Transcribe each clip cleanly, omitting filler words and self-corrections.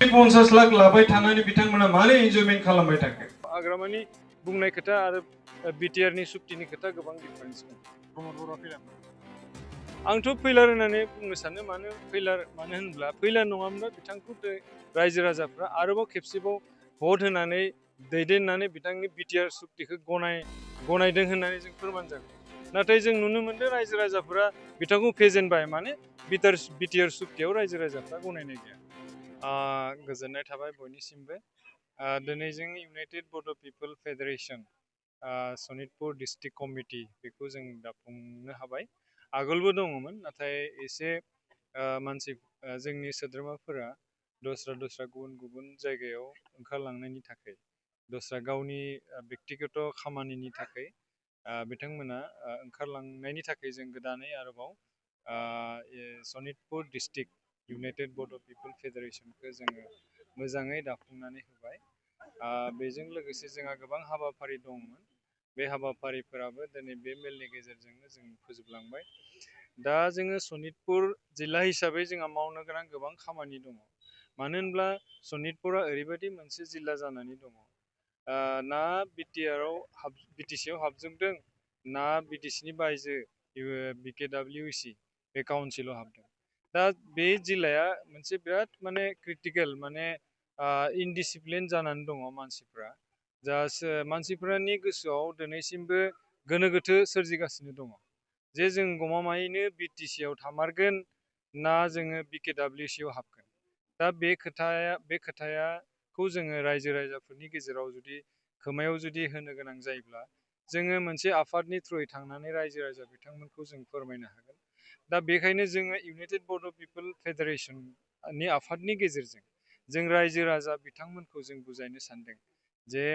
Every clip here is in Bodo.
50 लाख लाबाय थानानै बिथांमोना मानो एन्जयमेन्ट खालामबाय थाखो हाग्रामानि बुंनाय खोथा आरो बिटिआरनि सुक्तिनि खोथा गोबां डिफारेन्स दं आंथ' फैलार होननानै बुंनो सानो मानो होनब्ला फैलार नङामोनब्ला बिथांखौ रायजो राजाफ्रा आरोबाव खेबसेबाव भट होनानै दैदेननानै बिथांनि बिटिआर सुक्तिखौ गनायदों होननानै जों फोरमान जागोन नाथाय जों नुनो मोनदों रायजो राजाफोरा बिथांखौ फेजेनबाय माने बिटिआर सुक्तियाव रायजो राजाफ्रा गनायनाय गैया गोजोननाय थाबाय बयनिसिमबो दिनै जों इउनाइटेड बड' पिपल फेडारेसन सनितपुर डिस्ट्रिक्ट कमिटि बेखौ जों दाफुंनो हाबाय आगोलबो दङमोन नाथाय एसे जोंनि सोद्रोमाफोरा दस्रा गुबुन जायगायाव ओंखारलांनायनि थाखाय दस्रा गावनि बेक्तिगत खामानिनि थाखाय बिथांमोना ओंखारलांनायनि थाखाय जों गोदानै आरोबाव सनितपुर डिस्ट्रिक्ट इउनाइटेड बड' पिपल फेडारेसनखौ जोङो मोजाङै दाफुंनानै होबाय बेजों लोगोसे जोंहा गोबां हाबाफारि दंमोन बे हाबाफारिफोराबो दिनै बे मेलनि गेजेरजोंनो जों फोजोबलांबाय दा जोङो सनितपुर जिल्ला हिसाबै जोंहा मावनो गोनां गोबां खामानि दङ मानो होनब्ला सनितपुरा ओरैबायदि मोनसे जिल्ला जानानै दङ ना बिटिसिआव हाबजोबदों ना बिटिसिनि बायजो बिकेडब्लिउसि बे काउन्सिलाव हाबदों दा बे जिल्लाया मोनसे बिराद माने क्रिटिकेल माने इनडिसिप्लिन जानानै दङ मानसिफ्रा मानसिफोरनि गोसोआव दिनैसिमबो गोनो गोथो सोरजिगासिनो दङ जे जों गमामायैनो बिटिसिआव थामारगोन ना जोङो बिकेडब्लिउसिआव हाबगोन दा बे खोथाखौ जोङो रायजो राजाफोरनि गेजेराव जुदि खोमायाव जुदि होनो गोनां जायोब्ला जोङो मोनसे आफादनि थ्रुयै थांनानै रायजो राजा बिथांमोनखौ जों फोरमायनो हागोन दा बेखायनो जोङो इउनाइटेड बड' पिपल फेडारेसननि आफादनि गेजेरजों जों रायजो राजा बिथांमोनखौ जों बुजायनो सानदों जे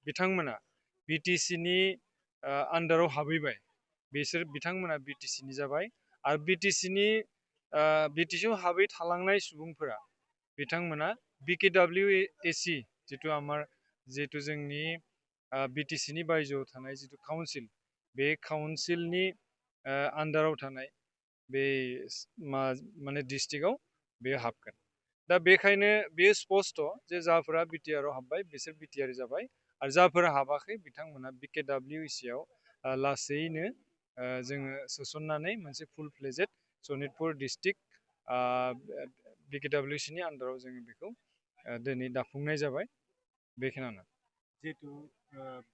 बिथांमोना बिटिसिनि आन्दाराव हाबहैबाय बिथांमोना बिटिसिनि जाबाय आरो बिटिसिआव हाबै थालांनाय सुबुंफोरा बिथांमोना बिकेडब्लिउएसि जिथु जोंनि बिटिसिनि बायजोआव थानाय जिथु काउन्सिल बे काउन्सिलनि आन्दाराव थानाय बे माने डिस्ट्रिक्टआव बे हाबगोन दा बेखायनो बेयो स्पस्ट' जे जायफोरा बिटिआरआव हाबबाय बिसोर बिटिआर जाबाय आरो जायफोरा हाबाखै बिथांमोना बिकेडब्लिउएसिआव लासैनो जोङो सोसननानै मोनसे फुल फ्लेजेड सनितपुर डिस्ट्रिक्ट बिकेडब्लिउसिनि आन्दाराव जोङो बेखौ दिनै दाफुंनाय जाबाय बेखिनियानो जिहेतु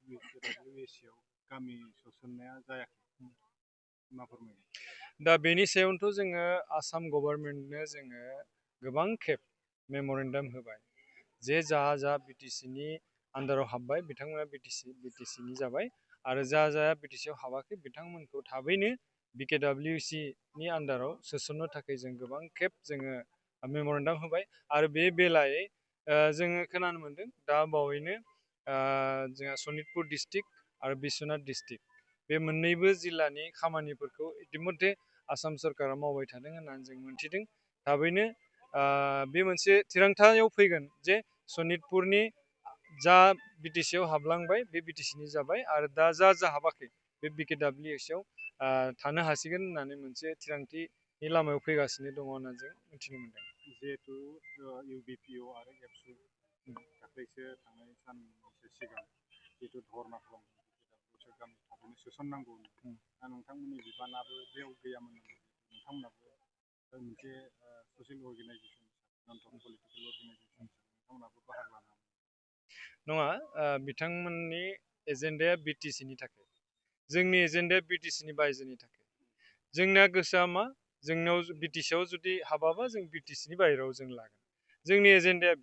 बिकेडब्लिउएसिआव गामि सोसननाया जायाखै मा फोरमायो दा बेनि सायावनोथ' जोङो आसाम गभर्नमेन्टनो जोङो गोबां खेब मेम'रेन्डाम होबाय जे जा बिटिसिनि आन्दाराव हाबबाय बिथांमोना बिटिसिनि जाबाय आरो जा बिटिसिआव हाबाखै बिथांमोनखौ थाबैनो बिकेडब्लिउसिनि आन्दाराव सोसननो थाखाय जों गोबां खेब जोङो मेम'रेन्डाम होबाय आरो बे बेलायै जोङो खोनानो मोन्दों दा बावैनो जोंहा सनितपुर डिस्ट्रिक्ट आरो बिश्वनाथ डिस्ट्रिक्ट बे मोननैबो जिल्लानि खामानिफोरखौ इतिमध्य आसाम सरकारा मावबाय थादों होननानै जों मोनथिदों थाबैनो बे मोनसे थिरांथायाव फैगोन जे सनितपुरनि जा बिटिसिआव हाबलांबाय बे बिटिसिनि जाबाय आरो दा जा हाबाखै बे बिकेडब्लिउएसिआव थानो हासिगोन होननानै मोनसे थिरांथिनि लामायाव फैगासिनो दङ होननानै जों मिथिनो मोन्दों जिहेतु इउबिपिअ आरो एबसु दाख्लैसो थांनाय सानसो सिगां जिहेतु धर्ना खालामदों गामि थाबैनो सोसननांगौ दा नोंथांमोननि बिबानाबो बेयाव गैयामोन नोंथांमोनाबो मोनसे ससियेल अर्गेनाइजेसन नन पलिटिकेल अर्गेनाइजेसन नोंथांमोनाबो बाहागो लानांगौ नङा बिथांमोननि एजेन्डाया बिटिसिनि थाखाय जोंनि एजेन्डाया बिटिसिनि बायजोनि थाखाय जोंनिया गोसोआ मा जोंनाव बिटिसिआव जुदि हाबाबा जों बिटिसिनि बाहेरायाव जों लागोन जोंनि एजेन्डाया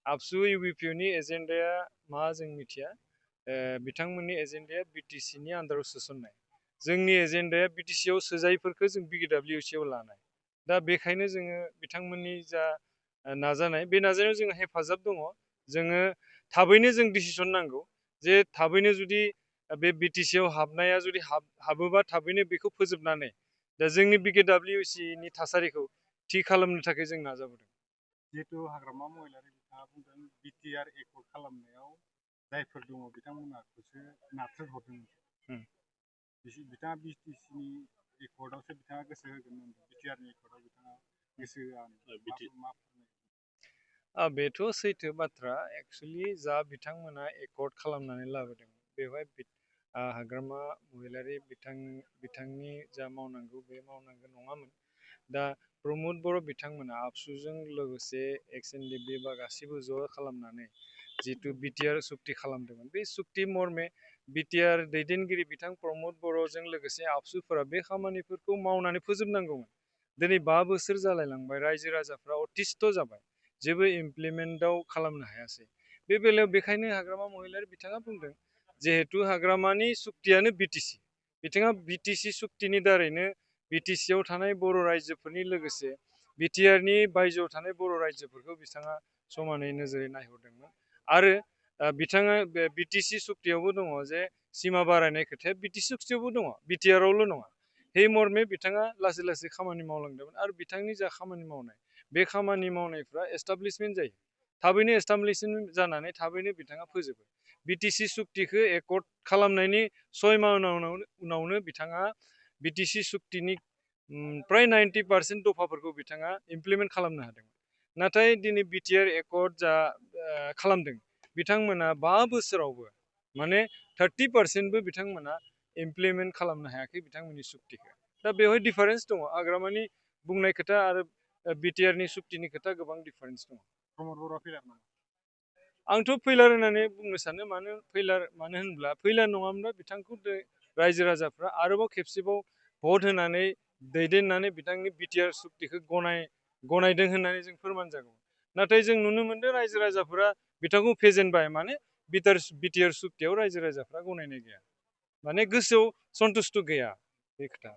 आबसु इउबिपिअनि एजेन्डाया मा जों मिथिया बिथांमोननि एजेन्डाया बिटिसिनि आन्दाराव सोसननाय जोंनि एजेन्डाया बिटिसिआव सोजायैफोरखौ जों बिकेडब्लिउसिआव लानाय दा बेखायनो जोङो बिथांमोननि जा नाजानाय बे नाजानायाव जोंहा हेफाजाब दङ जोङो थाबैनो जों डिसिसन नांगौ जे थाबैनो जुदि बे बिटिसिआव हाबनाया जुदि हाबोबा थाबैनो बेखौ फोजोबनानै दा जोंनि बिकेडब्लिउसिनि थासारिखौ थि खालामनो थाखाय जों नाजाबोदों जिहेतु हाग्रामा महिलारि बिथाङा बुंदों बिटिआर एकर्ड खालामनायाव जायफोर दङ बिथांमोनाखौसो नारथ्रोदहरदों बिथाङा बिटिसिनि एकर्डआवसो बिथाङा गोसो होगोन बिटिआरनि एकर्डआव बिथाङा गोसोआ मा बेथ' सैथो बाथ्रा एक्सुवेलि जा बिथांमोना एकर्ड खालामनानै लाबोदों बेवहाय हाग्रामा महिलारि बिथांनि जा मावनांगौ बे मावनांगौ नङामोन। दा प्रमद बर' बिथांमोना आबसुजों लोगोसे XNDP बा गासिबो ज' खालामनानै जितु बिटिआर सुक्ति खालामदोंमोन बे सुक्ति मर्मे बिटिआर दैदेनगिरि बिथां प्रमद बर'जों लोगोसे आबसुफोरा बे खामानिफोरखौ मावनानै फोजोबनांगौमोन। दिनै 5 बोसोर जालायलांबाय रायजो राजाफ्रा अतिस्थ' जाबाय जेबो इमप्लिमेन्टआव खालामनो हायासै। बे बेलायाव बेखायनो हाग्रामा महिलारि बिथाङा बुंदों जिहेतु हाग्रामानि सुक्तियानो बिटिसि बिथाङा बिटिसि सुक्तिनि दारैनो बिटिसिआव थानाय बर' रायजोफोरनि लोगोसे बिटिआरनि बायजोआव थानाय बर' रायजोफोरखौ बिथाङा समानै नोजोरै नायहरदोंमोन आरो बिथाङा बे बिटिसि सुक्तियावबो दङ जे सिमा बारायनाय खोथाया बिटिसि सुक्तियावबो दङ बिटिआरआवल' नङा। हे मर्मे बिथाङा लासै लासै खामानि मावलांदोंमोन आरो बिथांनि जा खामानि मावनाय बे खामानि मावनायफ्रा एस्टाब्लिशमेन्ट जायो थाबैनो एस्टाब्लिशमेन्ट जानानै थाबैनो बिथाङा फोजोबो। बिटिसि सुक्तिखौ एकर्ड खालामनायनि 6 माह उनावनो बिथाङा बिटिसि सुक्तिनि प्राय 90% दफाफोरखौ बिथाङा इमप्लिमेन्ट खालामनो हादों। नाथाय दिनै बिटिआर एकर्ड जा खालामदों बिथांमोना 5 बोसोरावबो माने 30%बो बिथांमोना इमप्लिमेन्ट खालामनो हायाखै बिथांमोननि सुक्तिखौ। दा बेवहाय डिफारेन्स दङ हाग्रामानि बुंनाय खोथा आरो बिटिआरनि सुक्तिनि खोथा गोबां डिफारेन्स दङ। प्रमद बर'आ फैलार नामा? आंथ' फैलार होननानै बुंनो सानो मानो होनब्ला फैलार नङामोनब्ला बिथांखौ रायजो राजाफ्रा आरोबाव खेबसेबाव भट होनानै दैदेननानै बिथांनि बिटिआर सुक्तिखौ गनायदों होननानै जों फोरमान जागौ। नाथाय जों नुनो मोनदों रायजो राजाफोरा बिथांखौ फेजेनबाय माने बिटिआर सुक्तियाव रायजो राजाफ्रा गनायनाय गैया माने गोसोआव सन्तुष्ट गैया बे खोथा।